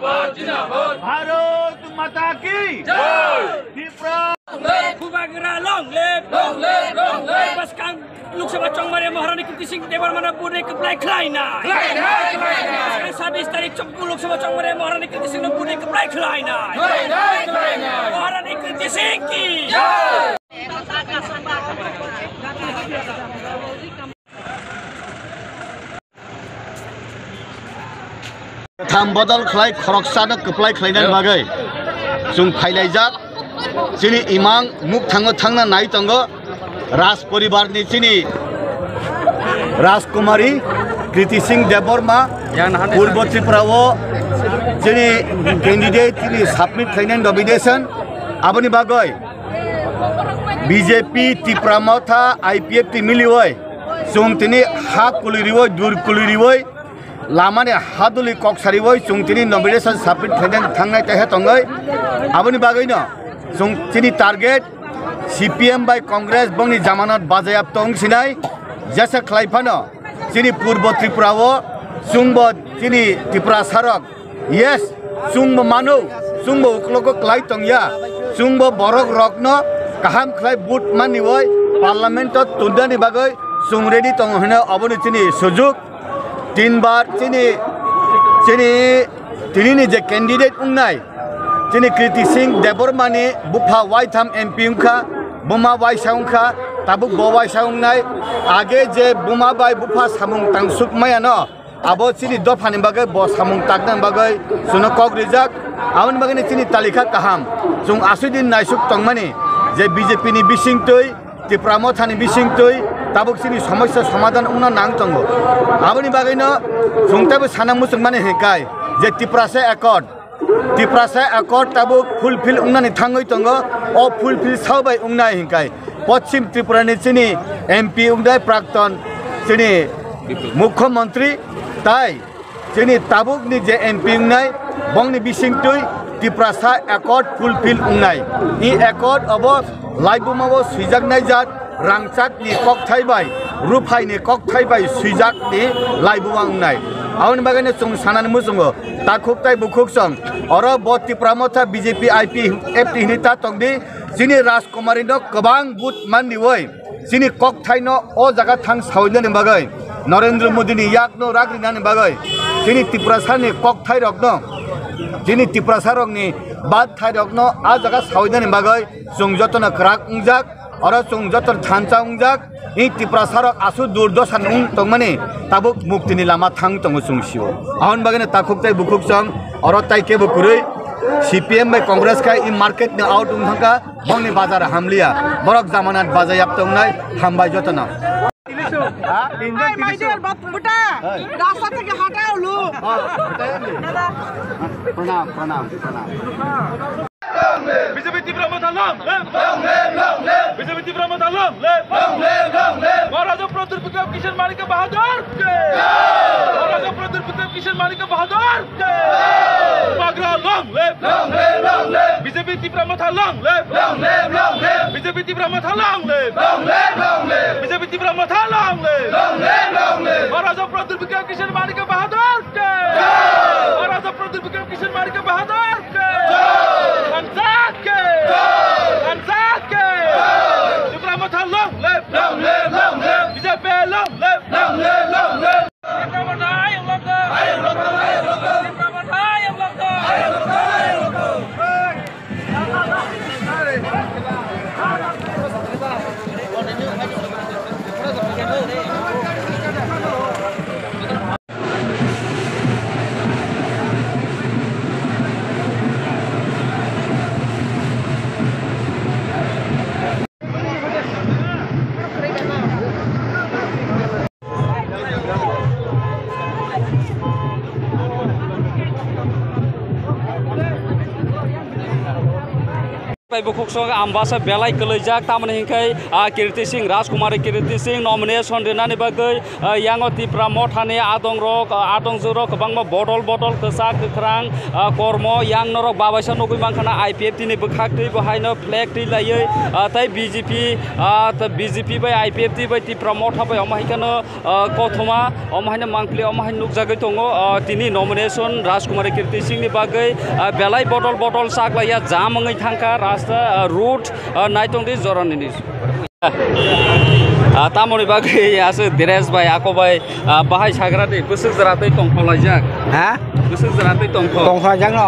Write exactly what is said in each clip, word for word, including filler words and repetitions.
Bharot Mata ki jai. Tipra. Bubagra long live. Long live, long live. Bwskang Lok Sabha chongmani Maharani Kirti Singh Debbarmano buni kwplai khlainai. Khlainai, khlainai. Bwskang sabis tarik chong-, Lok Sabha chongmani Maharani Kirti Singhno buni kwplai khlainai. Khlainai, khlainai. Maharani Kirti Singh ki jai. Tham bodol khlai khoroksano kwplai khlainani bagwi chwng phailaijak. Chini imang mukthango thangna nai tongo Raj poribarni chini Rajkumari Kriti Singh Debbarma Purbo Tripura o chini candidate chini submit khlainani nomination. Aboni bagwi B J P Tipra Motha I P F T miliwi chwng tini ha kuliriwi dur kuliriwi lamani haduli kok sariwi chwng tini nomination submit khlaina thangnai teha tongwi. Aboni bagwino chwng chini target C P M bai Congress bongni jamanat bajayap tong sinai jesa khlai phano chini Purbo Tripura o chwngbo chini Tiprasarok. Yes, chwngbo mano, chwngbo uklogo klai tongya, chwngbo borok rokno kaham khlai vote manwi parliament o tundani bagwi chwng ready tongo hino aboni chini sujuk. Tinbar chini, chini, tinini je candidate wngnai, chini Kriti Singh Debbarmani bupha waitham M P wngkha, buma waisa wngkha, tabuk bo waisa wngnai, age je buma bai bupha samung tangsuk mayano, abo chini dophani bagwi bo samung taknani bagwi chwngno kok rijak. Aboni bagwino chini talikha kaham. Chwng aswk din naisuk tongmani je B J P ni bisingtwi, Tipra Mothani bisingtwi tabuk chini somosya somadhan wngna nang tongo. Aboni bagwino chwng teibo sana muchungmani hinkai je Tiprasa Accord, Tiprasa Accord tabuk fulfill wngnani thangwi tongo, o fulfill sao bai wngnai hinkai Poschim Tripura ni chini M P wngnai prakton chini Mukhyamantri tai chini tabuk ni je M P wngnai bongni bisingtwi Tiprasa Accord fulfill wngnai. I Accord obo laibuma o swijaknai jat rangchak ni kokthai bai, ruphai ni kokthai bai swijak ni laibuma wngnai. Aboni bagwi no chwng sanani muchungo takhuk tai bukhuk song oro bo Tipra Motha B J P I P F T hinwi ta tongdi. Chini Rajkumari no kwbang vote mandiwi chini kokthai no o jaga thang sawinani bagwi, Narendra Modi ni yak no rak rinani bagwi, chini Tiprasa ni kokthai rok no, chini Tiprasa rok ni bathai rok no a jaga sawinani bagwi chwng joto no kwrak wngjak. Oro chwng joto thansa wngjak, i Tiprasa rok aswk durdosa wng tongmani tabuk mukti ni lama thang tongo chwng sio. Aboni bagwi no takhuk tai bukhuk chwng oro tai kebo kwrwi C P M bai Congress khai i market ni out wng thangkha, bongni bazar hamliya, borok jamanat bazayap tongnai, hambai joto no. Hey, my dear Bat-, Buta, rasta theke hatao lo. Pranam, pranam, pranam. B J P Tipra Motha long live! Long live, long live! B J P Tipra Motha long live! Long live, long live! Maharaja Pradyot Bikram Kishan Manikya Bahadur ke! Jai! Maharaja Pradyot Bikram Kishan Manikya Bahadur ke! Jai! Bubagra long live! Long live, long live! B J P Tipra Motha long live! Long live, long live! B J P Tipra Motha long live! Long live, long live! B J P Tipra Motha long live! Long live, long live! Maharaja Pradyot Bikram Kishan Manikya Bahadur ke! Jai! Maharaja Pradyot Bikram Kishan Manikya Bahadur ke! Jai! Thansa ke! Jai! Thansa ke! Jai! Tipra Motha long live! Long live, long live! B J P long live! Long live, long live! Bai bukhuk song ambasa belai kwlaijak, tamoni hinkhai, ah, Kirti Singh, Rajkumari Kirti Singh nomination rinani bagwi, ah, yango Tipra Mothani adongrok, ah, adongjwkrok kwbangma bodol bodol kwchak kwkhrang, ah, kormo yang norok babaisa nugwi mankha na I P F T ni bwkhak twi bo haino flag twi laiwi, ah, tei B J P, ah, tei B J P bai I P F T bai Tipra Motha bai omo hai kheno, ah, kothoma, omo haino mangpili, omo haino nukjagwi tongo, ah, tini nomination Rajkumari Kirti Singh ni bagwi, ah, belai bodol bodol chaklaiya jam wngwi thangkha rasta, ah, route, ah, naitongdi jorani ni. Ah, tamoni bagwi aswk dress bai, ako bai, ah, bahai sagra di, bwswk jora tei tongthok laijak. Ha? Bwswk jora tei tongthok. Tongthok jakno.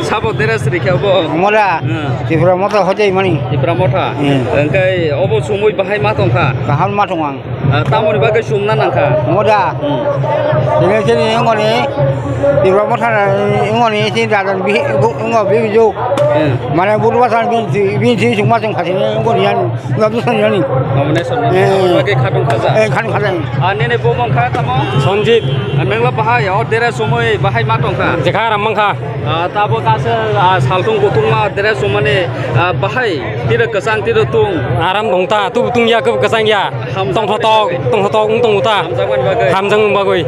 Sabo dress rikha bo. Moda. Hmm. Tipra Motha hojaimani. Tipra Motha. Hmm. Engkai obo sumui bahai ma tongkha. Kaham ma tong ang. Ah, tamoni bagwi sumna nangkha. Moda. Hmm. Ini sini ngoni Tipra Motha ngoni sini dadan bi ngo bi ju. Hmm. Mana buru basan bin si bin si suma sung khasini ngoni yan. Nomination. Nomination. Eh. Aboni bagwi khatung khaja. Eh, khatung khaja. Ah, nini bumung kha tamo? Sanjit. Ah, mengla bahai, o dress sumui bahai ma tongkha? Jekha ram mangkha. Ah, tabo kasa, ah, saltung kutungma dress sumani, ah, bahai, tiro kwchang, tiro tung. Aram tongta, tu tung ya, kwchang ya. Hamjak tongthotok, bagwi. Tongthotok, wng tongta. Hamjakmani bagwi. Hamjakmani bagwi.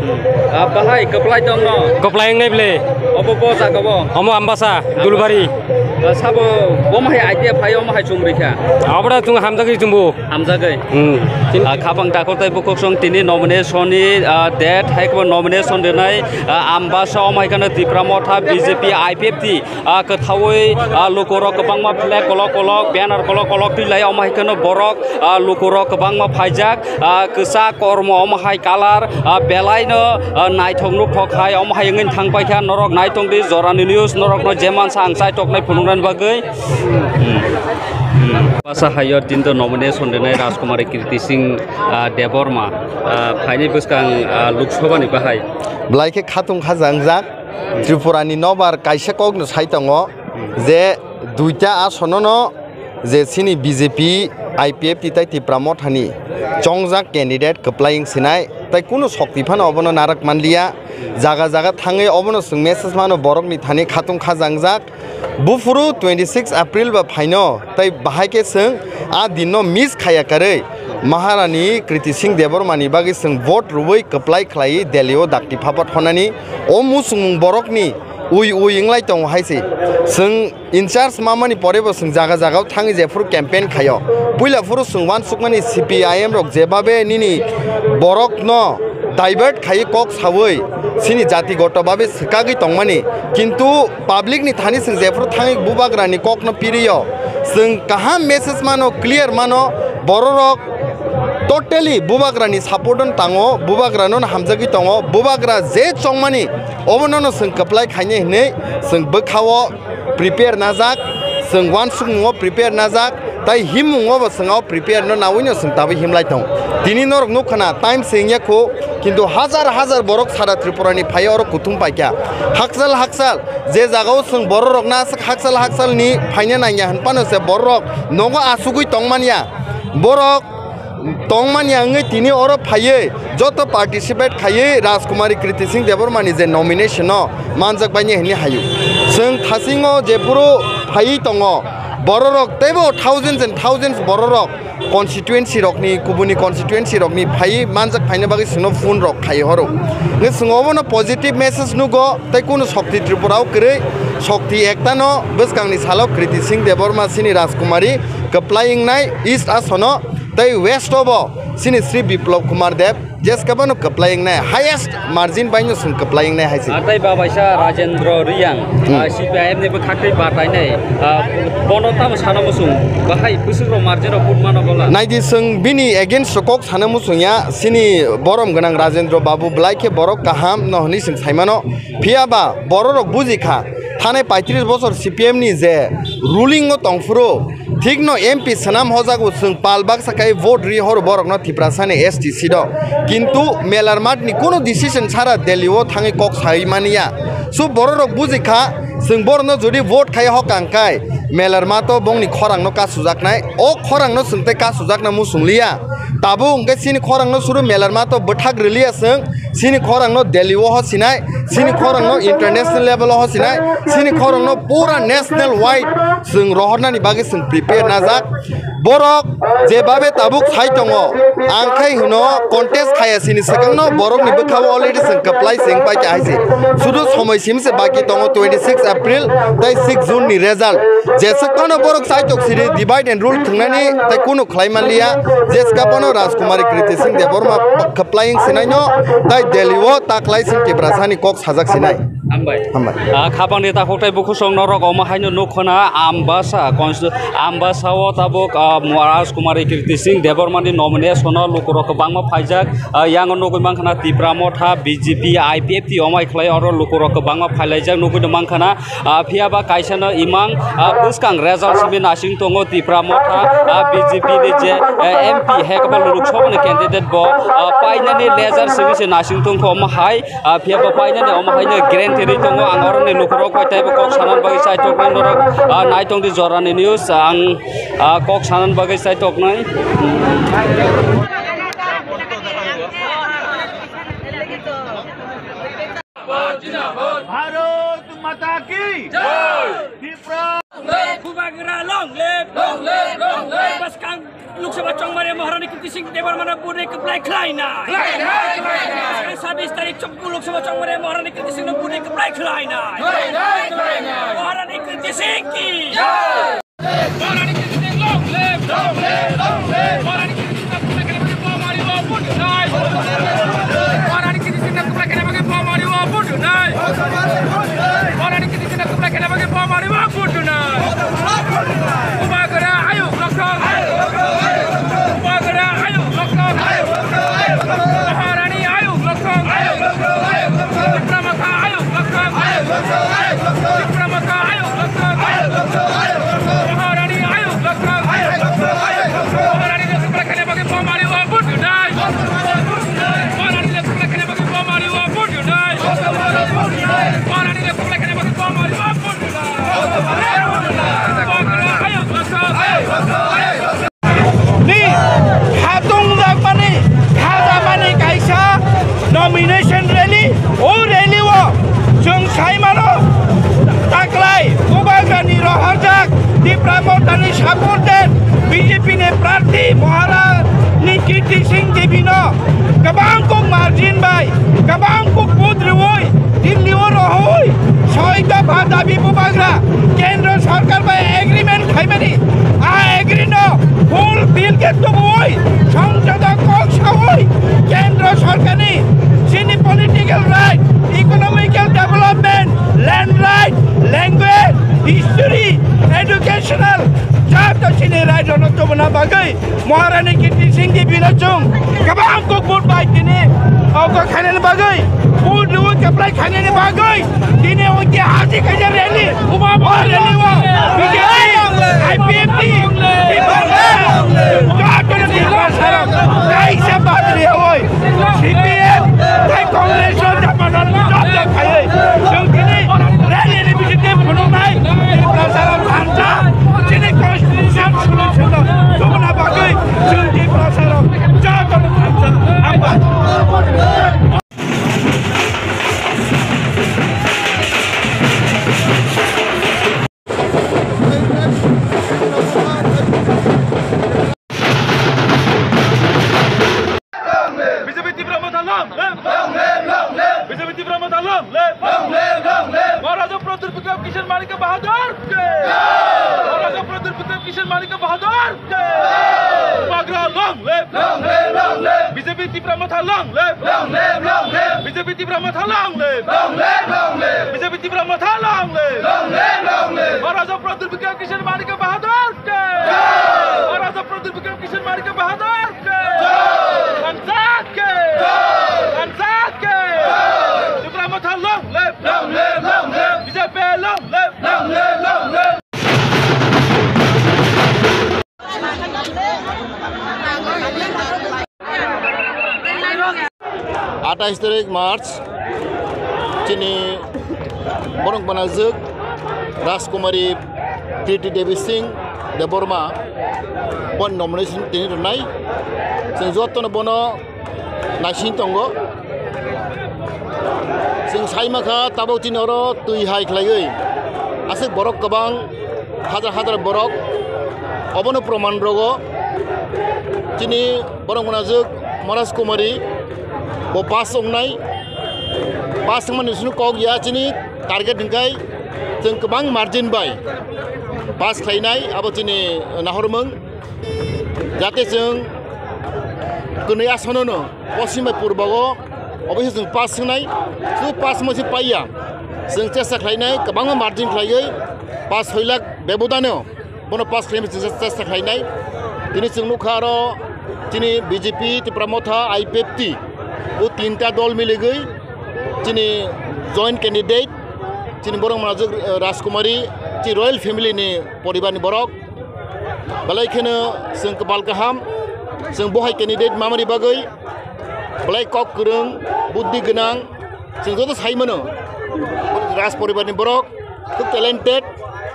Ah, bahai, kwplai tongno? Kwplai wngnai ble. Obo bo jaga bo? Omo Ambasa, Ambasa. Dulbari. Ah, sabo, bo mahai idea phai, omo hai chumrikha? Abra tung hamjagwi chumbo. Hamjagwi. Hmm. Ah, khabang takhuk tei bukhuk song tini nomination ni, ah, date, hai khebo nomination rinai, ah, Ambasa, omo hai kheno Tipra Motha, B J P, I P F T, ah, kwthaui, ah, lukurok kwbangma flag kolok kolok, banner kolok kolok twi lai, omo hai kheno borok, ah, lukurok kwbangma phaijak, ah, kwchak kormo, omo hai colour, ah, belai no, ah, naithok nukthok hai, omo hai wngwi thang paikha, norok naitongdi jorani news, norokno je mansa ang chaitoknai phunuknani bagwi. Hmm. Hmm. Basa hayo tinto nomination rinai Rajkumari Kirti Singh, ah, Debbarma, ah, phaini bwskang, ah, Lok Sabha ni bahai. Belai khe khatung khajangjak. Tripura ni nobar kaisa kok no sai tongo je duita asono no je chini B J P, I P F T tei Tipra Mothani chongjak candidate kwplai wng sinai tei kunu sokti phano obono narak manliya. Jaga jaga thangwi obono chwng message mano borokni thani khatung khajangjak. Buphuru twenty six April ba phaino, tei bahai khe chwng a dinno miss khaya karwi Maharani Kriti Singh Debbarmani bagwi chwng vote rwui kwplai khlaiwi Delhi o dakti phapat honani o muchungmung borokni ui ui wnglai tongo hai se. Chwng in charge mamani pore bo chwng jaga jaga o thangwi jephuru campaign khaio. Puila phuru chwng uansukmani C P I M rok jebabe nini borokno divert khaiwi kok saui chini jati goto babe swkagwi tongmani, kintu public ni thani chwng jephuru thangwi bubagrani kokno pirio, chwng kaham message mano, clear mano, bororok totally bubagrani support no tango, bubagrano hamjagwi tongo, bubagra je chongmani obono no chwng kwplai khainai hinwi chwng bwkhao prepare najak, chwng uansukmungo prepare najak, tai himmungo bo chwng o prepare no naui no chwng tabwi himlai tong. Tini norok nukha na time se wngya kho, kintu hazar hazar borok sara Tripura ni phai oro kuthum paikha. Hakchal hakchal je jaga o chwng bororok no aswk hakchal hakchal ni phaina nangya hwnphano se bororok nogo asugwi tongmanya. Borok tongmani wngwi tini oro phaiwi joto participate khaiwi Rajkumari Kriti Singh Debbarmani je nomination no manjak baini hinwi hayu. Chwng thasingo jephuru phaiwi tongo, bororok teibo thousands and thousands bororok constituency rokni, kubuni constituency rokni phaiwi manjak phaina bagwi chwngno phone rok khai horo. Hwnkhe chwng obono positive message nugo, tei kunu Shakti Tripura o kwrwi, Shakti Ekta no bwskangni salo Kriti Singh Debbarma chini Rajkumari kwplai wngnai East Asono. Tei West o bo chini Sri Biplab Kumar Deb jeskabano kwplai wngnai, highest margin bai no chwng kwplai wngnai hai se. Atai babaisa Rajendra Riyang, Hmm. ah, C P I M ni bwkhaktwi batainai, ah, bono tamo sana muchung, bahai bwswk rok margin rok put mano bola. Naidi chwng bini against o kok sana muchung ya, chini borom gwnang Rajendra Babu belai khe borok kaham no hwnwi chwng sai mano. Phiya ba bororok buji kha, thanai paitris bosor C P M ni je ruling o tongphuru, thikno M P swnam hojago chwng pal baksa khai vote ri horo borokno Tiprasani S T C do. Kintu Melarmat ni kunu decision sara Delhi o thangwi kok sai mani ya. So bororok buji kha, chwng borokno jodi vote khai hokang khai Melarmat o bongni khorang no kasujaknai, o khorang no chwng tei kasujakna muchung liya. Tabuk hwnkhe chini khorang no suru Melarmat o bwthak riliya chwng, chini khorang no Delhi o hosinai, Chini khorang no international level o hosinai, chini khorang no pura national wide chwng rohornani bagwi chwng prepare najak. Borok jebabe tabuk sai tongo, ang khai hwno contest khaya sini swkang no borok ni bwkha o already chwng kwplai chwng pai kha hai se. Sudu somoi sim se baki tongo twenty six April tai six June ni result. Jeswk phano borok chaitok siri divide and rule thwngnani tai kunu khlai manliya. Jeska phano Rajkumari Kriti Singh Debbarma kwplai wng sinai no tai Delhi o taklai sing Tiprasa ni kok sajak sinai. Hambai. Hambai. Ah, khapang ni takhuk tai bukhusong norok omo haino nuk khna Ambasa constitu-, Ambasa o tabuk, ah, Rajkumari Kriti Singh Debbarma ni nomination o lukurok kwbangma phaijak. Ah, yang nugwi mankha na Tipra Motha, B J P, I P F T omai khlai oro lukurok kwbangma phailaijak nugwi mankha na. Ah, phiya ba kaisa no imang, ah, bwskang result simi nasing tongo Tipra Motha, ah, B J P ni je, eh, M P hekma Lok Sabha ni candidate bo, ah, painani laser simi se nasing tongkho omo hai. Ah, phiya bo painani omo haino guarantee rwi tongo. Ang oroni lukurok bai teibo kok sanani bagwi chaitok nai norok, ah, nai tong di Jorani News. Ang, ah, kok sanani bagwi chaitok nai. Bharat Mata ki jai. Tipra. Bubagra long live. Long live, long live. Bwskang Lok Sabha chongmani Maharani Kriti Singh Debbarmano buni kwplai khlainai. Khlainai, khlainai. Sabis tarik chong-, Lok Sabha chongmani Maharani Kriti Singhno buni kwplai khlainai. Khlainai, khlainai. Maharani Kriti Singh ki jai. Maharani Kriti Singh long live. Long live, long live. Maharani Kriti Singh kwplai khlainai. Maharani Kriti Singh kwplai khlainai. Maharani Kriti Singh kwplai khlainai. Bubagra ayuk lokthong. Bubagra ayuk lokthong. Maharani ayuk lokthong. Tipra Motha ayuk lokthong. Tipra Motha ayuk lokthong. Maharani ayuk lokthong. Maharani lokthong khlai khlainai bagwi bomari o vote rwnai. Maharani lokthong khlai khlainai bagwi bomari o vote rwnai. Maharani lokthong khlai khlainai bagwi bomari o vote ni hatung jakmani, khajakmani kaisa nomination rally. O rally o chwng sai mano, taklai Bubagrani rohorjak Tipra Mothani supported B J P ni prarthi Maharani Kirti Singh Debino kwbang kok margin bai, kwbang kok vote rwui Delhi o rohoi soi dopha dabi Bubagra Kendra Sarkar bai agreement khaimani, a agree no full bill ke tubui Songsad o kok saui Kendra Sarkar ni chini political right, economical development, land right, language, history, educational, joto chini right no tubuna bagwi Maharani Kirti Singh Debino chwng kwbang kok vote bai tini o kok khainani bagwi, vote rwui kwplai khainani bagwi tini o khe haji kaisa rally, o rally o B J P, I P F T, joto Tiprasa rok kaisa bad rwui C P M tei Congress o jamanan joto khaiwi chwng tini rally ni bisingtwi phunuknai Tiprasa rok thansa chini constitution solution no tubuna bagwi chwng Tiprasa rok joto no thansa. Hambai. B J P Tipra Motha long live! Long live, long live! B J P Tipra Motha long live! Long live, long live! Maharaja Pradyot Bikram Kishore Manikya Bahadur ke! Jai! Maharaja Pradyot Bikram Kishore Manikya Bahadur ke! Jai! Bubagra long live! Long live, long live! B J P Tipra Motha long live! Long live, long live! B J P Tipra Motha long live! Long live, long live! B J P Tipra Motha long live! Long live, long live! Maharaja Pradyot Bikram Kishore Manikya Bahadur ke! Jai! Maharaja Pradyot Bikram Kishore Manikya Bahadur ke! Jai! Thansa ke! Jai! Thansa ke! Jai! Tipra Motha long live! Long live, long live! B J P long live! Long live, long live! Atais tarik March, chini borok banajwk Rajkumari Kriti Devi Singh Debbarma bon nomination tini rwnai. Chwng jotono bono naising tongo. Chwng sai mankha tabuk chini oro twi hai khlaiwi aswk borok kwbang, hajar hajar borok obono proman rogo. Chini borok mwnajwk Maharaj Kumari bo pass wngnai, pass wngmani sunu kok ya chini target hwnkhe chwng kwbang margin bai pass khlainai abo chini nahormung. Jate chwng kwnwi asanono poschim bai purbogo oboise chwng pass wngnai, su pass mosi paiya chwng chesta khlainai kwbangma margin khlaiwi pass soi lakh bebodano bono pass khlaima chwng chesta khlainai. Tini chwng nukha aro chini B J P, Tipra Motha, I P F T o tinta dol miligwi chini joint candidate chini borok mwnajwk, eh, Rajkumari, chini royal family ni poribar ni borok. Belai kheno chwng kwpal kaham, chwng bo hai candidate mamani bagwi belai kok kwrwng, buddhi gwnang, chwng joto sai mano Raj poribar ni borok khub talented,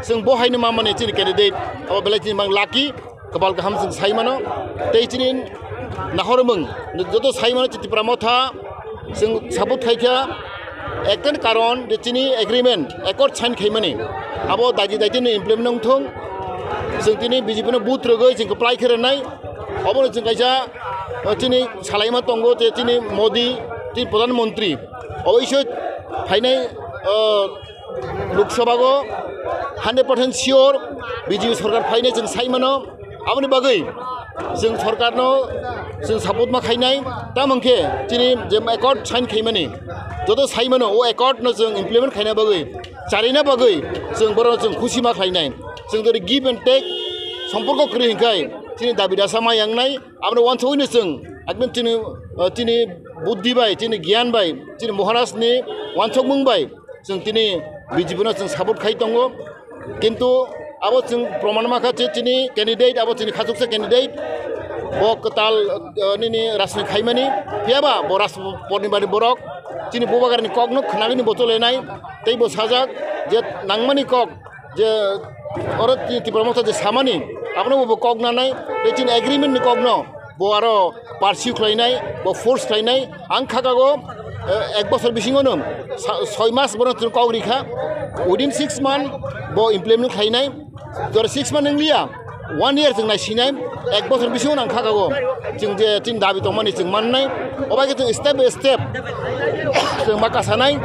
chwng bo haino mamani chini candidate abo belai chini mang lucky, kwpal kaham chwng sai mano. Tei chini nahormung joto sai mano chini Tipra Motha, chwng support khaikha, ekta karon je chini agreement, accord sign khaimani, abo daidi daidi no implement wngthung. Chwng tini B J P no vote rwgwi chwng kwplai khe rwnai. Obono chwng kaisa, uh, chini salaima tongo je chini Modi, chini Pradhan Mantri, oboiso phainai, uh, Lok Sabha go hundred percent sure B J P sorkar phainai chwng sai mano. Aboni bagwi chwng sorkarno chwng support ma khainai, tamo hwnkhe chini je accord sign khaimani joto sai mano, o accord no chwng implement khaina bagwi, charina bagwi chwng borokno chwng khusi ma khlainai. Chwng jodi give and take somporko kwrwi hwnkhai chini dabi dasa ma yangnai, abono uansugwino chwng ekdom chini, uh, chini buddhi bai, chini gyan bai, chini Maharaj ni uansukmung bai chwng tini B J P no chwng support khai tongo, kintu abo chwng proman mankha je chini candidate, abo chini khachuksa candidate, bo kwtal, uh, nini rajniti khaimani, phiyaba bo Raj poribar ni borok chini bubagrani kokno khwnagwini bo cholenai, tei bo sajak je nangmani kok je oro Tipra Motha je samani, abono bo kok nanai, tei chini agreement ni kokno bo aro pursue khlainai, bo force khlainai. Ang khakago, eh, ek bosor bisingono sa-, soi mas bono chwng kok rikha, within six month bo implement khlainai. Jora six month wngliya, one year chwng naisinai, ek bosor bisingono ang khakago. Chwng je chini dabi tongmani chwng mannai, obai khe chwng step by step chwng ma kasanai.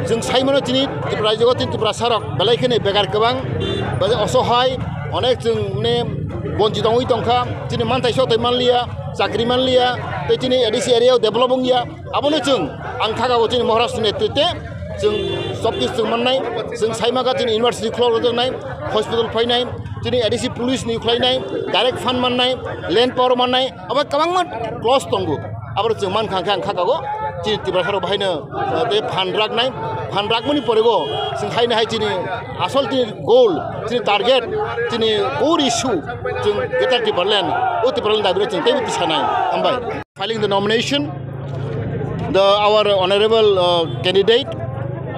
Chwng sai mano chini Tripura rajyo, chini Tripura sarok belai kheno bekar kwbang, belai osohai, onek chwng mane bonchi tongwi tongkha, chini manthai sothai manliya, chakri manliya, tei chini A D C area o develop wngya. Abono chwng ang khakago chini Maharaj ni netrite chwng sob kichu chwng mannai, chwng sai mankha chini university khulok rwjaknai, hospital phainai, chini A D C police ni khlainai, direct fund mannai, land power mannai, abo kwbangma clause tongo. Aboro chwng mankha hwnkhe ang khakago chini Tiprasa rok bahaino, uh, tei phan raknai, phan rakmani porego chwng haino hai chini asol chini goal, chini target, chini core issue chwng Greater Tipraland, o Tipraland dabi rok chwng teibo tisanai. Hambai. Filing the nomination, the, our honorable, uh, candidate,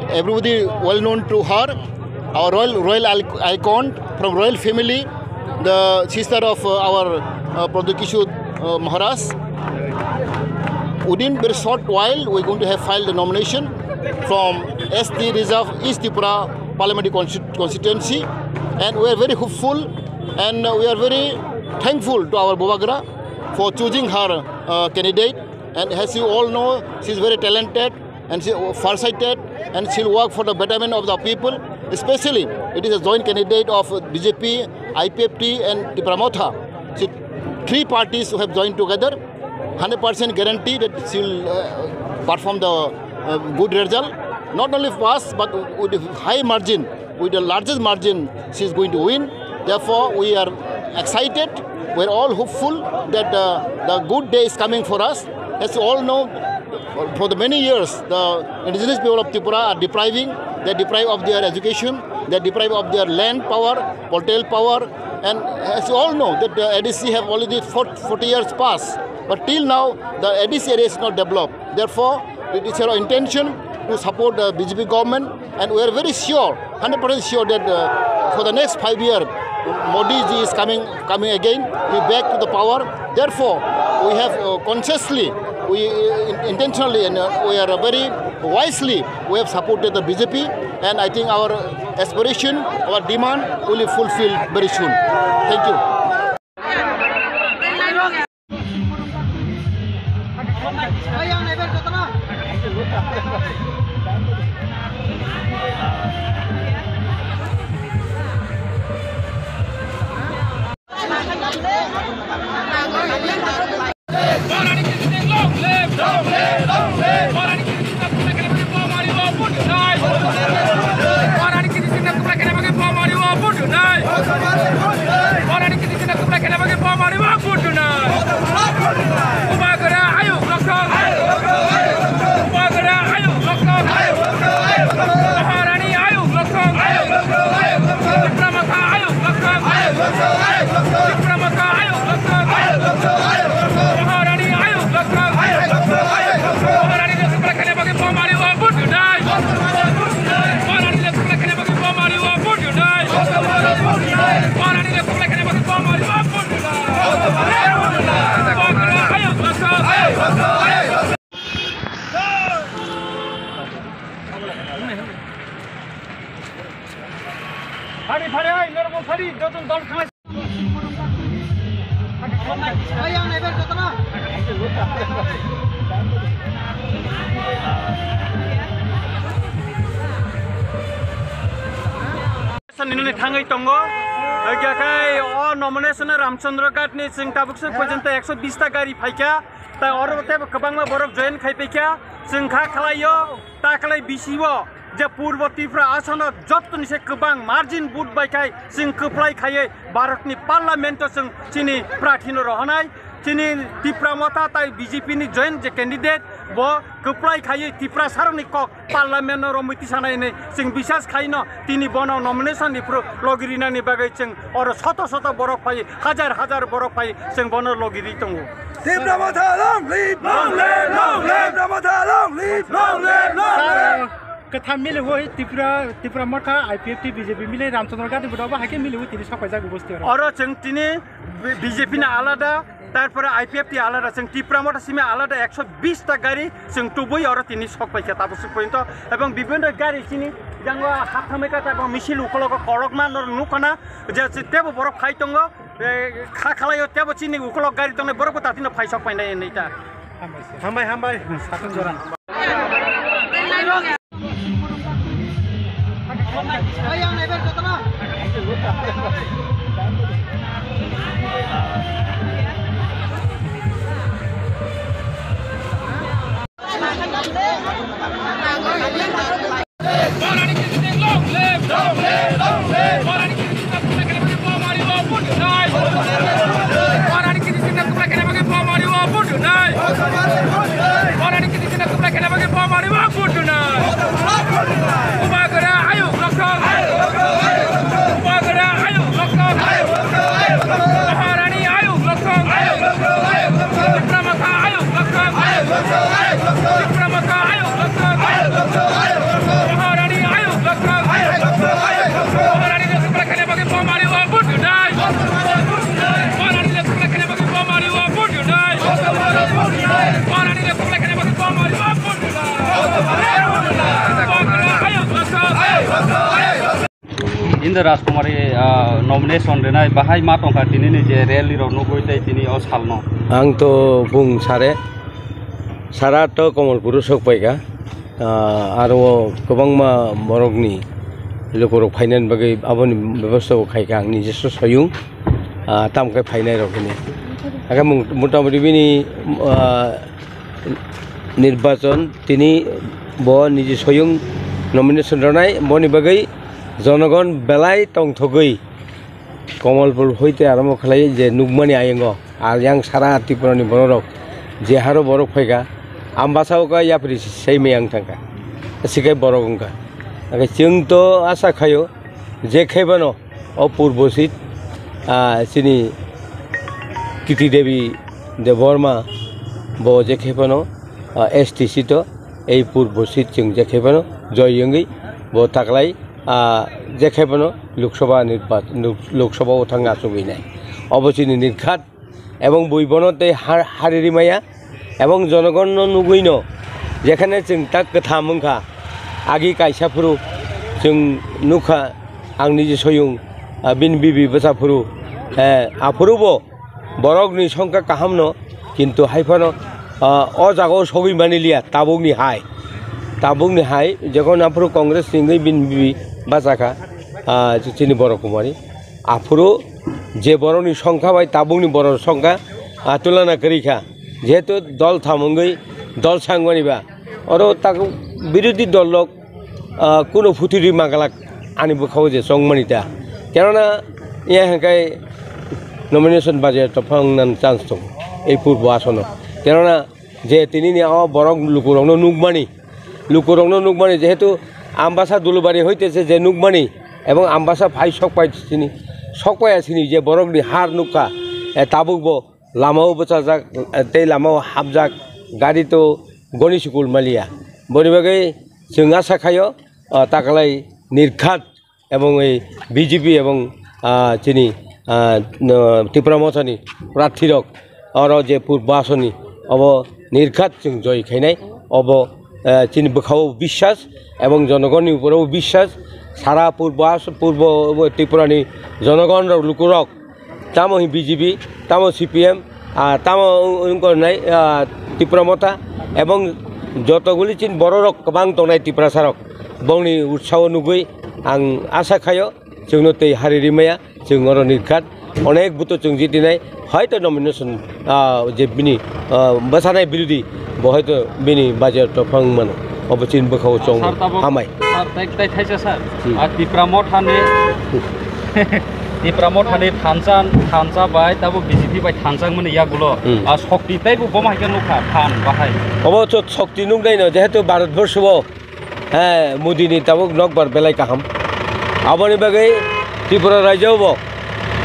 everybody well known to her, our royal, royal al-, icon from royal family, the sister of, uh, our, uh, Pradyot Kishore, uh, Maharaj. Within very short while, we're going to have filed the nomination from S T Reserve East Tripura Parliamentary Consti-, Constituency, and we are very hopeful and, uh, we are very thankful to our Bubagra for choosing her, uh, candidate. And as you all know, she is very talented and she farsighted, and she'll work for the betterment of the people. Especially, it is a joint candidate of B J P, I P F T, and Tipra Motha. So, three parties who have joined together, hundred percent guarantee that she'll, uh, perform the, uh, good result. Not only pass, but with a high margin, with the largest margin, she is going to win. Therefore, we are excited. We are all hopeful that the, the good day is coming for us. As you all know, for the many years, the indigenous people of Tripura are depriving. They are deprived of their education. They are deprived of their land power, political power. And as you all know, that the A D C have already for forty years passed. But till now, the A D C area is not developed. Therefore, it is our intention to support the B J P government, and we are very sure, hundred percent sure that, uh, for the next five year, Modi ji is coming, coming again, we back to the power. Therefore, we have, uh, consciously, we, uh, in-, intentionally, and, uh, we are very Wisely, we have supported the B J P, and I think our aspiration, our demand will be fulfilled very soon. Thank you. Bubagra ayuk loksong. Bubagra ayuk loksong. Maharani ayuk loksong. Tipra Motha ayuk loksong. Tipra Motha ayuk loksong. Maharani ayuk loksong. Maharani loksong khaina bagwi bomari o vote dai. Maharani loksong khaina bagwi bomari o vote dai. Maharani loksong khaina bagwi bomari o vote dai. Bubagra ayuk loksong. Phari, phari, oi, norok phari, joto dol khlai. Oi, ang naiber joto na. Nini thangwi tongo. Hwnkhe khai o nomination Ramchandra Ghat ni chwng tabuk se porjonto ekso bish ta gari phaikha. Tai oro tebo kwbangma borok join khai paikha. Chwng kha khlaio, ta khlai bisi o je Purbo Tripura asono jottoni se kwbang margin vote bai khai chwng kwplai khaiwi Bharatni Parliament o chwng chini prarthi no rohonai. Chini Tipra Motha tai B J P ni joint je candidate bo kwplai khaiwi Tiprasarokni kok Parliament no romwi tisanai hinwi chwng bisas khaino tini bono nomination ni phuru logi rinani bagwi chwng oro soto soto borok phai, hajar hajar borok phai chwng bono logi ri tongo. Tipra Motha long live! Long live! Long live! Tipra Motha long live! Long live! Long live! Kwtham mili hoi Tipra, Tipra Motha, I P F T, B J P mili Ramchandra Ghat ni bwdao bo hai khe mili hoi tini sok paijak bosti oro. Oro chwng tini B J P ni alada, tarpore I P F T alada, chwng Tipra Motha simi alada ekso bish ta gari chwng tubui oro tini sok paikha tabuk suk pointo, ebong bibhinno gari chini jango hapthamai kha, tabuk misil ukologo korokma norok nukha na, je tebo borok phai tongo, e, kha khalai o tebo chini ukolog gari tongnai borok bo tatino phai sok painai hinwi ta. Hambai, hambai, sakon jora. Bubagra ayuk loksong. Bubagra ayuk loksong. Maharani ayuk loksong. Tipra Motha ayuk loksong. Tipra Motha ayuk loksong. Maharani ayuk loksong. Maharani loksong khaina bagwi bomari o vote dai. Maharani loksong khaina bagwi bomari o vote dai. Maharani loksong khaina bagwi bomari o vote dai. Bubagra ayuk loksong. Indra Rajkumari, ah, nomination rinai bahai ma tongkha tinini je rally rok nugwi tei tini o salno. Ang to bung sare, sara to Komolpur o sok paikha. Ah, aro o kwbangma borokni lukurok phainani bagwi aboni bebosta bo khaikha ang nijesa soyung, ah, tamo khe phainai rok hwnwi. Hakhe mung-, motamoti bini, ah, nirbachon tini bo niji soyung nomination rwnai, boni bagwi jonogon belai tongthogwi Komolpur hoite arambo khlai je nukmani ayongo, ayang sara Tripurani bororok je haro borok phaikha, Ambasa o kha yapri seimai ang thangkha, sikai borok wngkha. Hakhe chwng to asa khaio je khe phano o purbo seat, ah, chini Titi Devi Debbarma bo je khe phano, ah, S T seat o ei purbo seat chwng je khe phano joy wngwi bo taklai, ah, je khe phano Lok Sabha nirba-, Lok Sabha o thangna achugwi nai. Obo chini nirkhat. Ebong bui bono tei ha-, hari rimaya, ebong jonogonno nugwino Jekhane chwng tak kwtham wngkha, agi kaisa phuru chwng nukha, ang niji soyung, ah, bini bibi bwsa phuru, eh, aphuru bo borokni songkha kahamno, kintu haiphano, ah, o jagao sogwi manliya, tabukni hai. Tabukni hai, jekhon aphuru Congress ni wngwi bini bibi bachakha, ah, chini Borok Kumari. Aphuru je borokni songkha bai tabukni borok songkha, ah, tulana kwrwi kha. Jehetu dol tham wngwi dol sangmani ba, oro tak birodhi dol rok, ah, kuno phutiri magalak ani bwkhao je chongmani ta. Kenona iya hwnkhe nomination baje to phang nan chance tongo ei purbo asono. Kenona je tinini o borok lukurokno nukmani, lukurokno nukmani, jehetu Ambasa Dulubari hoite se je nukmani ebong Ambasa phai sokpai sini, sokpaiya sini je borokni har nukha, eh, tabukbo lamao bwchajak, eh, tei lamao hapjak, gari to goni sukul maliya. Boni bagwi chwng asa khaio, ah, takalai nirkhat ebong ei B J P ebong, ah, chini, ah, no, Tipra Mothani prarthirok oro je purbo asoni obo nirkhat chwng joy khainai, obo, ah, chini bwkhao biswas ebong jonogonni uporo biswas, sara purbo as-, purbo Tripurani jonogon rok lukurok tamo hi B J P, tamo C P M, ah, tamo wng-, wngkor nai, ah, Tipra Motha, ebong joto guli chin bororok kwbang tongnai Tiprasarok, bongni utsaho nugwi ang asa khaio, chwngno tei hari rimaya, chwng oro nirkhat, onek buto chwng jitinai, hoito nomination, ah, je bini, ah, bwsanai birodhi, bo hoito bini bajar to phang mano, obo chin bwkhao chong Sir, tabuk hamai. Sir, tai, tai thaisa sir. Hmm. Ah, Tipra Mothani, Tipra Mothani thansa, thansa bai tabo B J P bai thansa mani yagulo. Hmm. Ah, shokti taibo boma haikhe nukha, than bahai. Obo chot shokti nuknai no, jehetu Bharat borsho o, he, Modi ni tabuk nokbar belai kaham. Aboni bagwi Tripura rajyo bo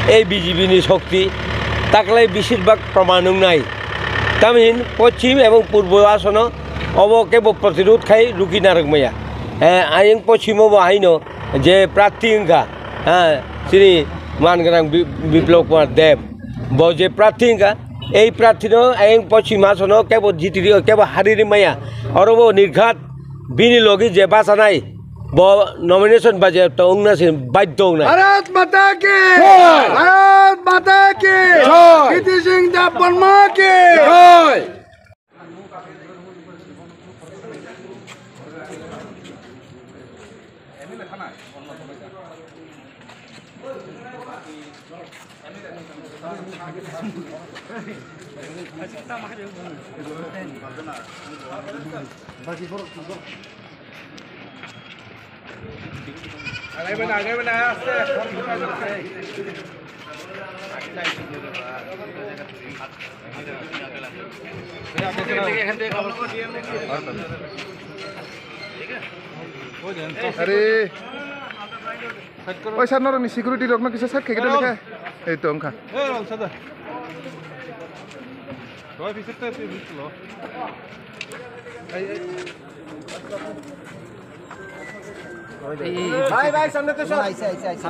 ei B J P ni shokti taklai beshirbhag proman wngnai. Tamhin poschim ebong purbo asono obo kebo protirodh khai ruki narwk maya. Eh, ayang poschimo bo haino je prarthi wngkha, eh, chini man gwnang Bi-, Biplab Kumar Deb. Bo je prarthi wngkha, ei prarthino ayang poschim asono kebo jitiri, kebo hariri maya. Oro bo nirghat bini logi je bachanai, bo nomination baje to wngna se badhyo wngnai. Bharat माता की जय। भारत माता की जय। कीर्ति सिंह देव वर्मा की जय। আরে, ওই স্যার, নরকনি সিকিউরিটি রকম কিছু স্যার খেয়ে গেলে এই তো অঙ্কা। ভাই, ভাই, সামনে তো সর। আইসে, আইসে, আইসে।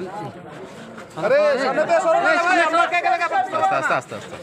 আরে, সামনে তো সর, ভাই, আমরা কে গেলে আস্তে, আস্তে, আস্তে, আস্তে।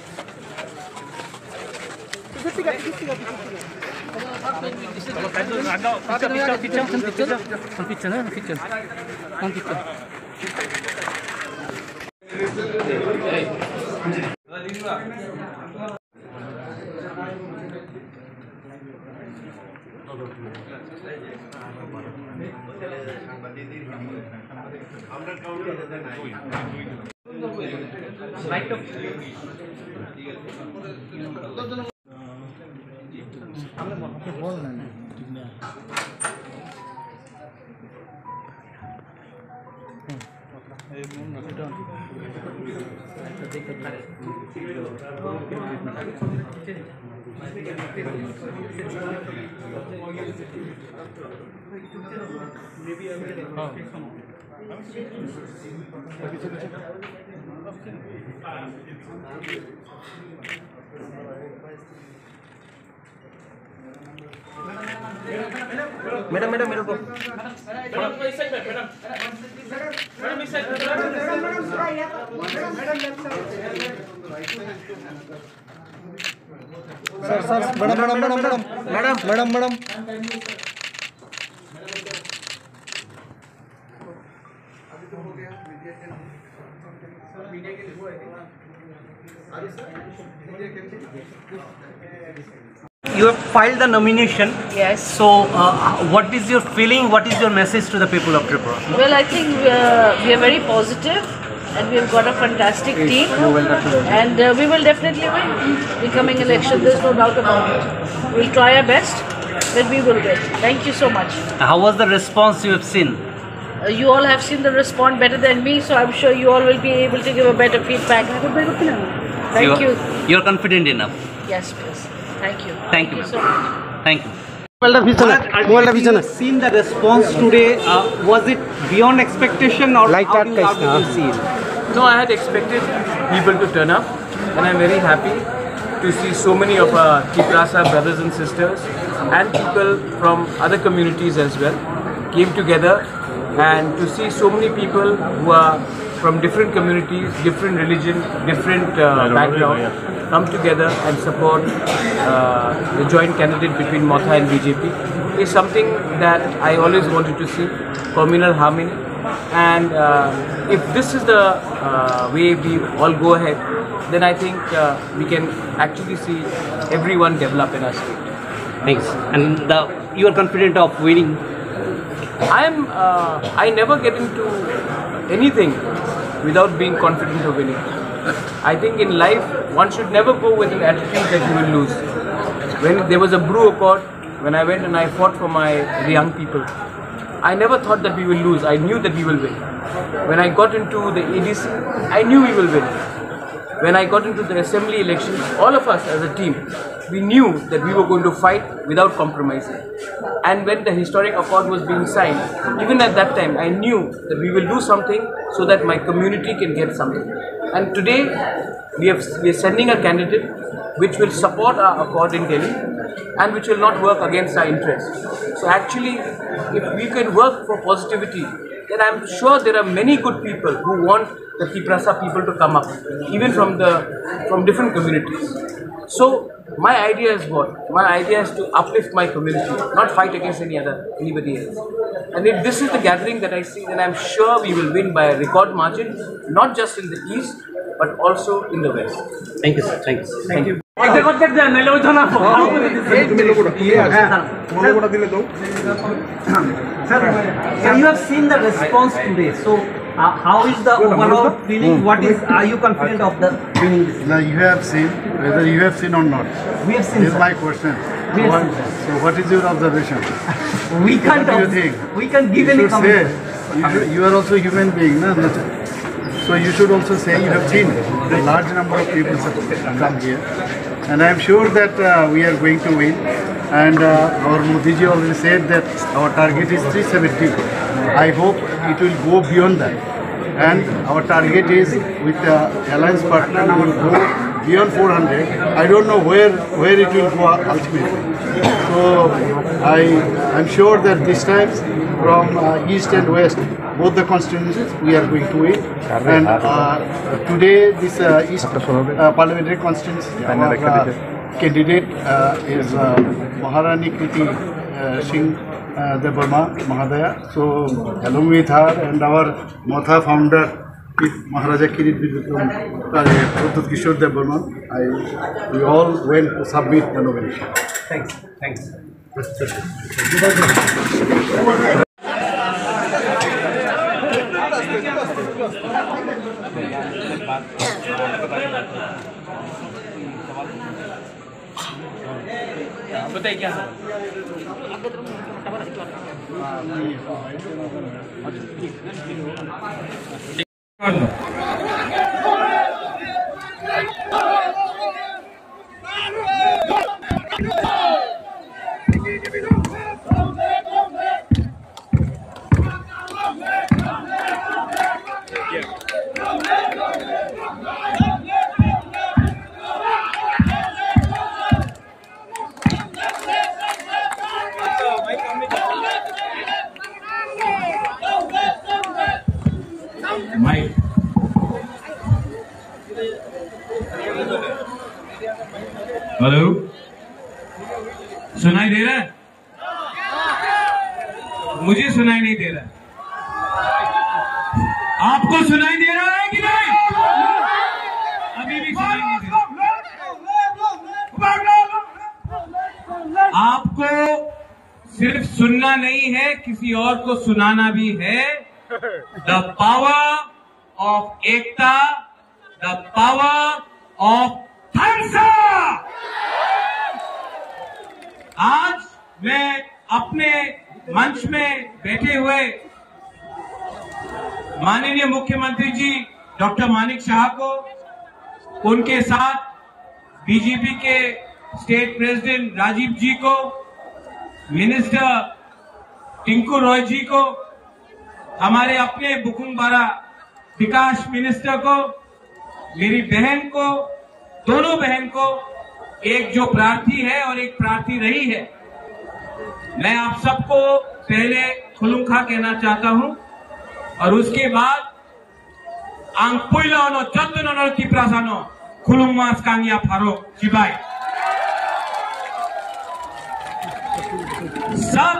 Madam, madam, madam, go. Sir, sir, madam, madam, madam, madam. Madam, madam, madam. You have filed the nomination. Yes. So, uh, what is your feeling? What is your message to the people of Tripura? Well, I think uh, we are very positive and we have got a fantastic team. And uh, we will definitely win the coming election. There's no doubt about it. We'll try our best, but we will win. Thank you so much. How was the response you have seen? Uh, you all have seen the response better than me, so I'm sure you all will be able to give a better feedback. Thank you. You're confident enough. Yes, please. Thank you. Thank you, ma'am. Thank you. Mobailta pichone, mobailta pichone. Seen the response today, uh, was it beyond expectation or how do you, how do you see it? No, I had expected people to turn up, and I'm very happy to see so many of our Tiprasa brothers and sisters and people from other communities as well came together, and to see so many people who are from different communities, different religion, different uh, background, come together and support uh, the joint candidate between Motha and B J P is something that I always wanted to see, communal harmony. And uh, if this is the uh, way we all go ahead, then I think uh, we can actually see everyone develop in our state. Thanks. And the, you are confident of winning? I'm. Uh, I never get into anything without being confident of winning. I think in life, one should never go with an attitude that you will lose. When there was a Bru Accord, when I went and I fought for my the young people, I never thought that we will lose. I knew that we will win. When I got into the A D C, I knew we will win. When I got into the assembly election, all of us as a team, we knew that we were going to fight without compromising. And when the historic accord was being signed, even at that time, I knew that we will do something so that my community can get something. And today, we, have, we are sending a candidate which will support our accord in Delhi and which will not work against our interests. So actually, if we can work for positivity, then I'm sure there are many good people who want the Tiprasa people to come up, even from the from different communities. So my idea is what? My idea is to uplift my community, not fight against any other anybody else. And if this is the gathering that I see, then I'm sure we will win by a record margin, not just in the east, but also in the west. Thank you, sir. Thank you. Thank you. অর্ধেক অর্ধেক দেন, নাহলে ওই ধরনের হবে না। তুমি লোগোটা, তুমি আছে। হ্যাঁ। তোমার লোগোটা দিলে দাও। Sir, sir, you have seen the response today. So, uh, how is the overall feeling? What is, are you confident of the winning this? Now you have seen, whether you have seen or not. We have seen, sir. This is my question. We have seen, sir. So what is your observation? We can't, what do you think? We can't give any comment. You should say, you should, you are also human being, na? So you should also say you have seen the large number of people have come here. And I am sure that uh, we are going to win. And uh, our Modi ji already said that our target is three seventy. I hope it will go beyond that. And our target is with the alliance partner, we will go beyond four hundred. I don't know where, where it will go ultimately. So I am sure that this time from uh, east and west, both the constituencies, we are going to win. And uh, today, this uh, East uh, Parliamentary Constituency, our uh, candidate uh, is uh, Maharani Kriti uh, Singh uh, Debbarma Mahodaya. So, along with her and our Motha founder, Maharaja Kirit Bikram, uh, Pradyut Kishore Debbarma, I, we all went to submit the nomination. Thanks. Thanks. Mike. Hello? सुनाई दे रहा है? मुझे सुनाई नहीं दे रहा। आपको सुनाई दे रहा है कि नहीं? अभी भी सुनाई नहीं दे रहा। आपको सिर्फ सुनना नहीं है, किसी और को सुनाना भी है। The power of Ekta, the power of Thansa। आज मैं अपने मंच में बैठे हुए माननीय मुख्यमंत्री जी डॉक्टर मानिक साहा को, उनके साथ बीजेपी के स्टेट प्रेसिडेंट राजीव जी को, मिनिस्टर टिंकू रॉय जी को, हमारे अपने बुकुंग बारा विकास मिनिस्टर को, मेरी बहन को, दोनों बहन को, एक जो प्रार्थी है और एक प्रार्थी रही है, मैं आप सबको पहले खुलुमखा कहना चाहता हूं और उसके बाद ang puila no jotono no Tiprasa no khulumma skang ya pharo chibai. सब,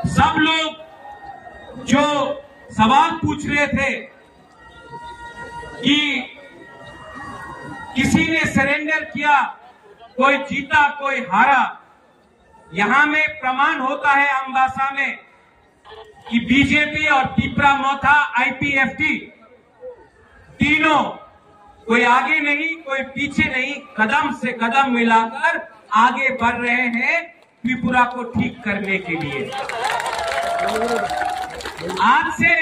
सब लोग जो सवाल पूछ रहे थे कि किसी ने सरेंडर किया, कोई जीता, कोई हारा, यहाँ में प्रमाण होता है अम्बासा में कि बीजेपी और तिपरा मोथा आईपीएफटी तीनों कोई आगे नहीं, कोई पीछे नहीं, कदम से कदम मिलाकर आगे बढ़ रहे हैं त्रिपुरा को ठीक करने के लिए। आज से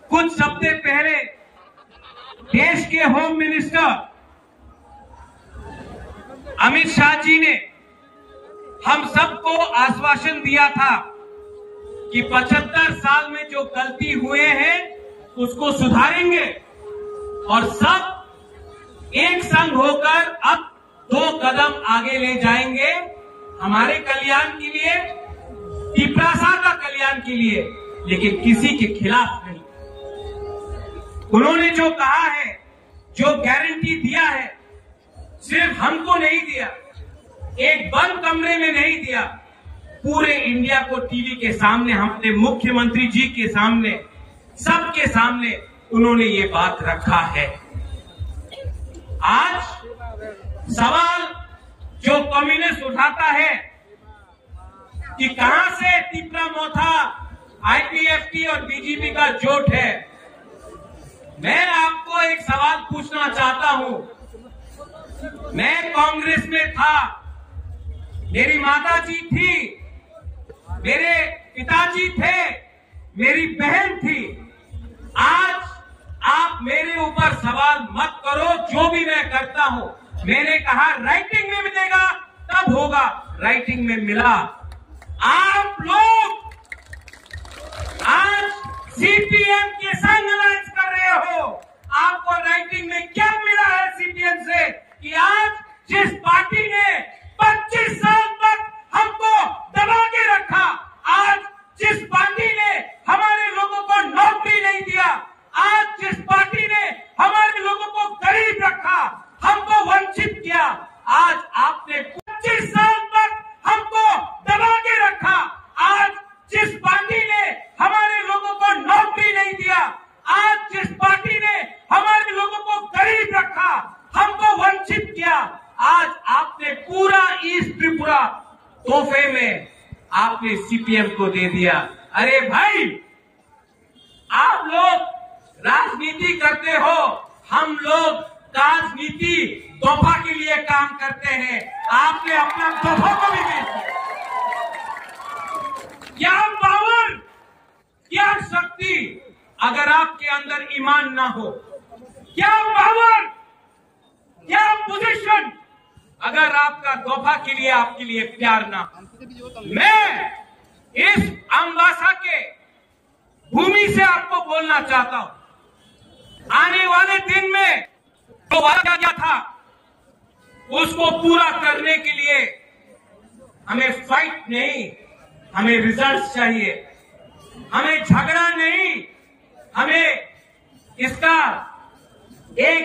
कुछ हफ्ते पहले देश के होम मिनिस्टर अमित शाह जी ने हम सबको आश्वासन दिया था कि पचहत्तर साल में जो गलती हुए हैं उसको सुधारेंगे और सब एक संग होकर अब दो कदम आगे ले जाएंगे हमारे कल्याण के लिए, तिपरासा का कल्याण के लिए, लेकिन किसी के खिलाफ नहीं। उन्होंने जो कहा है, जो गारंटी दिया है, सिर्फ हमको नहीं दिया, एक बंद कमरे में नहीं दिया, पूरे इंडिया को टीवी के सामने, हमने मुख्यमंत्री जी के सामने, सबके सामने उन्होंने ये बात रखा है। आज सवाल जो कम्युनिस्ट उठाता है कि कहां से तिपरा मोथा, आईपीएफटी और बीजेपी का जोट है, मैं आपको एक सवाल पूछना चाहता हूं। मैं कांग्रेस में था, मेरी माता जी थी, मेरे पिताजी थे, मेरी बहन थी। आज आप मेरे ऊपर सवाल मत करो, जो भी मैं करता हूं, मैंने कहा राइटिंग में मिलेगा तब होगा, राइटिंग में मिला। आप लोग आज सीपीएम के संग अलायंस कर रहे हो, आपको राइटिंग में क्या मिला है सीपीएम से कि आज जिस पार्टी ने पच्चीस साल तक हमको दबा के रखा, आज जिस पार्टी ने हमारे लोगों को नौकरी नहीं दिया, आज जिस पार्टी ने हमारे लोगों को गरीब रखा, हमको वंचित किया, आज आपने पच्चीस साल तक हमको दबा के रखा, आज जिस पार्टी ने हमारे लोगों को नौकरी नहीं दिया, आज जिस पार्टी ने हमारे लोगों को गरीब रखा, हमको वंचित किया, आज आपने पूरा ईस्ट त्रिपुरा तोहफे में आपने सीपीएम को दे दिया। अरे भाई, आप लोग राजनीति करते हो, हम लोग राजनीति दोफा के लिए काम करते हैं। आपने अपना दोफा को भी बेच दिया। क्या पावर, क्या शक्ति, अगर आपके अंदर ईमान ना हो, क्या पावर, क्या पोजीशन, अगर आपका दोफा के लिए, आपके लिए प्यार ना हो। मैं इस अम्बासा के भूमि से आपको बोलना चाहता हूं, आने वाले दिन में जो वादा किया था, उसको पूरा करने के लिए हमें फाइट नहीं, हमें रिजल्ट्स चाहिए। हमें झगड़ा नहीं, हमें इसका एक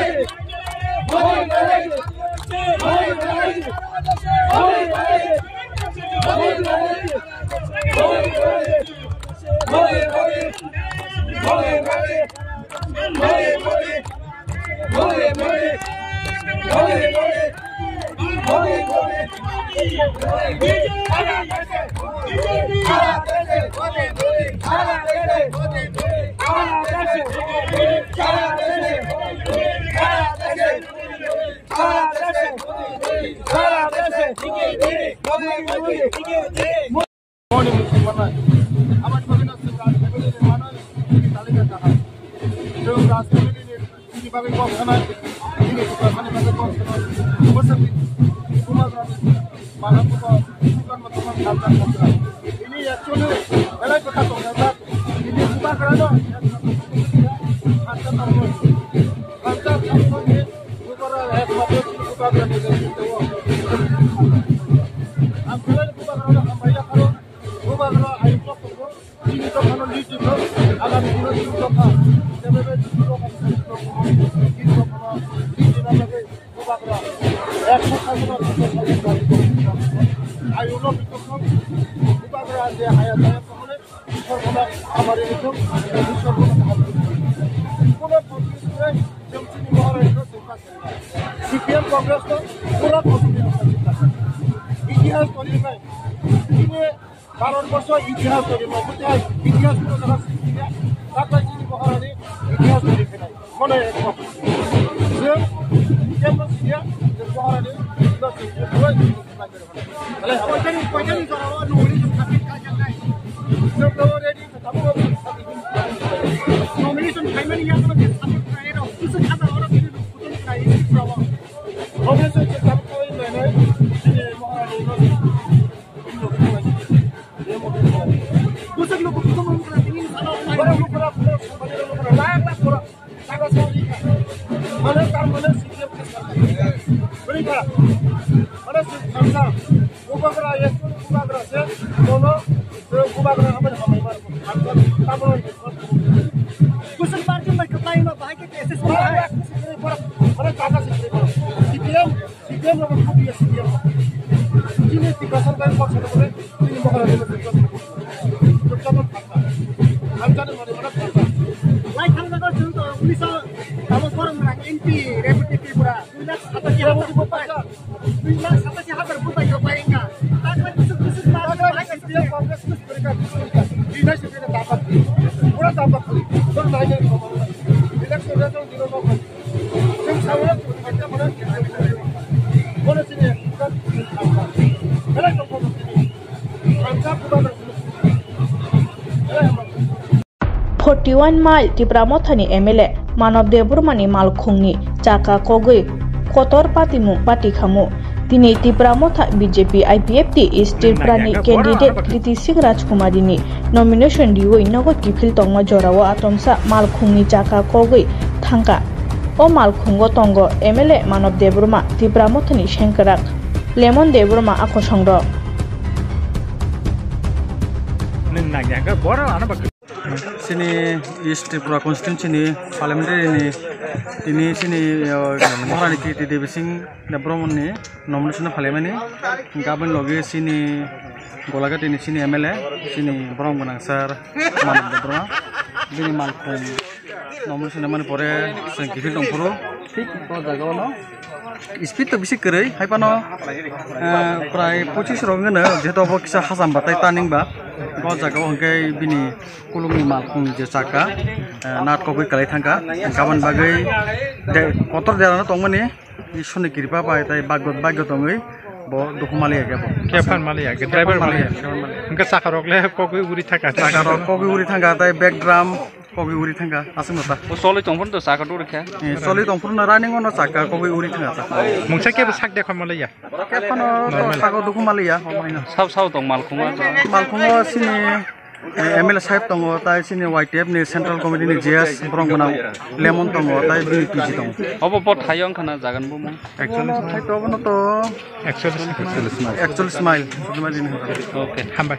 Moni musulmana, aboni bagwi no chwng rajniti ni mano, chini talika kaham. Chwng rajniti ni, chini bagwi kok sanai, chini Tiprasani bagwi kok sanai. Bwswk ni bubagrani mano buko bukan motoman khalta khalta. Ini actually belai kota tongjak. Ini bubagrano khalta tongo. Khalta tongo ni Bubagra ekmatro chini bubagra ni netrito o. Ang belai bubagra no hambai ya karo. Bubagra ayuk tongo. Chini dophano lead rwkha. Agami dino chini dopha. Tebebe chini dopha. Chini dophano lead rwna bagwi bubagra. Ekso khaisano ayuk no bitokno bubagra je haya jaya tongmani. Sorkar hamari rwkha. Sorkar hamari. Kuno confuse khlai, jom chini mohor C P M Congress no pura kotor ni itihas toni nai. Ini Bharat borso itihas toni nai. Buti hai itihas pura jaga sini ya. Kata sini bohara ni itihas toni nai. Mana ya? Yang C P M no sini ya. Bohara ni no sini ya. Koitani, koitani jora o nomination submit kha kha nai. Nomination khaimani yago je support khairok, kusu khata oro bini kutung khairok probo. Nomination je support khaimani, je Maharani no. Kusuk luku kutung khairok, ini sama. Kusuk luku kutung khairok, lakh lakh khairok. Mane tar mane C P M khe sakha. Bwrwi kha. Mane si khamsa. Bubagra, yes, bubagra se. Bono, bubagra hamai hamai mar. Kusuk party mai kapai ma bahai ke S S. Mane kaka sikri. C P M. C P M no khubi C P M. Chini Tiprasa bai kok sa kore, chini mokol ni kok sa kore. Kok sa kore. Hamjani mari mari kok sa. Lai thang jago chwng to, unnish tamo borok rang M P, Reboti Tripura, dui lakh satashi hajar bupai. Dui lakh satashi hajar bupai yo pai inga. Tak bai kusuk kusuk ma. Tak bai C P M Congress kusuk kore ka kusuk ka. Dui lakh satashi hajar dapat. Pura dapat kore. Pura dapat kore. Election result dino no kore. Forty one mile Tipra Mothani M L A Manob Debbarmani malkhungni chaka kogwi kotor patimung patikhamu. Tini Tipra Motha B J P I P F T East Tripurani candidate Kriti Singh Rajkumarini nomination riwi nogo kiphil tongma jorao atomsa malkhungni chaka kogwi thangkha. O malkhungo tongo M L A Manob Debbarma, Tipra Mothani sengkrak Lemon Debbarma a kosongrok. Nwng nangya hwnkhe borok ano ba. Chini East Tripura constituency ni parliamentary ni tini chini, uh, Maharani Kriti Devi Singh Debbarma ni nomination phaimani. Gabon logi chini Golagati ni chini M L A, chini borom gwnang sir Manob Debbarma, bini malkhung nomination mani pore chwng kiphil tongphuru. Thik o jaga o no speed to bisi kwrwi, hai phano, eh, prai pochis rok wngkha no, jehetu obo kisa hacham batai turning ba. O jaga o hwnkhe bini kulungni malkhung je chaka, eh, nat kogwi kwlai thangkha. Gabon bagwi de-, kotor derano tongmani. Ishwrni kripa bai tai bagyo, bagyo tongwi bo dukhu maliya khe bo. Khe phan maliya khe, driver maliya. Khe phan maliya. Hwnkhe chaka rok le kogwi uri thangkha. Chaka rok kogwi uri thangkha, tai back drum kogwi uri thangkha, aswk no ta. O choli tongphuru to chaka duri khe. Eh, choli tongphuru no running ono chaka kogwi uri thangkha chaka. Mungsa khe bo sak de khon maliya. Khe phano to saka dukhu maliya, omo haino. Sao sao tong malkhungo. Malkhungo sini Eh, M L A sahib tongo, tai chini Y T F ni Central Committee ni G S borok gwnang Lemon tongo, tai bini P G tongo. Obo bo thaio wngkha na jagan bo mung? Obono thai to, obono to ekchollish mile. Ekchollish mile. Okay, hambai.